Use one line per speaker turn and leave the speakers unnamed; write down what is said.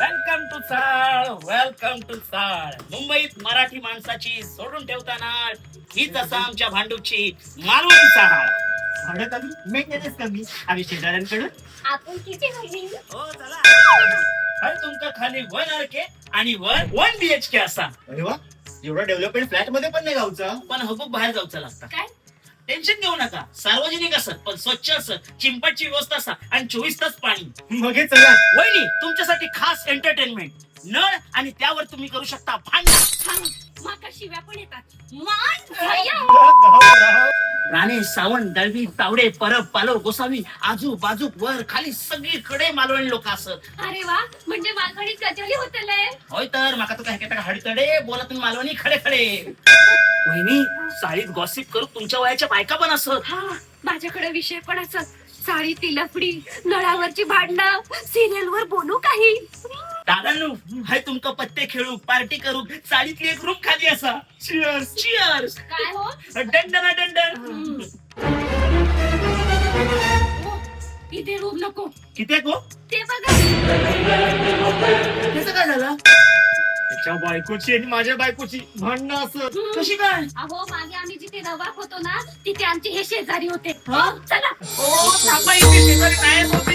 Welcome to चाळ, welcome to चाळ. मुंबईत मराठी माणसाची सोडून ठेवताना हीच असा आमच्या भांडूपची मालवणी चाळ.
भाडं कमी, मेंटेनन्स कमी आम्ही शेजाऱ्यांकडून
आपुलकीची बहीण.
हो, चला. हर तुमका खाली 1 RK आणि वर 1 BHK असा.
अरे वा, एवढा डेव्हलपमेंट फ्लॅट मध्ये पण नाही गावचा.
पण हबूक बाहेर जाऊचा लागता.
काय?
टेन्शन घेऊ नका. सार्वजनिक असत पण स्वच्छ असत, चिंपाटची व्यवस्था असा आणि 24 तास पाणी.
मग हे चला.
वहिनी, तुमच्यासाठी खास एंटरटेनमेंट नळ आणि त्यावर तुम्ही करू शकता भांडण.
थांब, माका शिव्या पण येतात. मान भैया.
राणे, सावंत, दळवी, तावडे, परब, पालव, गोसावी, आजू बाजू वर खाली सगळीकडे मालवणी लोक असत.
अरे वा, म्हणजे मालवणीत गजाली होतले.
होय तर, माका तुका हेकेटा हाडतडे बोला तुम्ही मालवणी खडे खडे. वहिनी, साडीत गॉसिप करू तुमच्या वयाच्या बायका पण असत.
हा, माझ्याकडे विषय पण असत. साडीतली लफडी, नळावरची भांडणं, सिरियल वर बोलू काही.
दादांनो, हाय तुमका पत्ते खेळू, पार्टी करू साडीतली एक रूम खाली असा.
चिअर्स.
चिअर्स.
काय हो?
दंडना दंडन.
हम्म. हो, इथे रूम नको.
किती गो?
ते बघा.
त्याचं काय झालं?
त्याच्या बायकोची आणि माझ्या बायकोची भांडणं असत.
हम्म.
कशी काय?
अहो, मागे आम्ही जिथे रवाक होतो ना, तिथे आमचे हे शेजारी होते.
हा?
हो, चला.
ओ थांबा, इथे शेजारी नाही होते.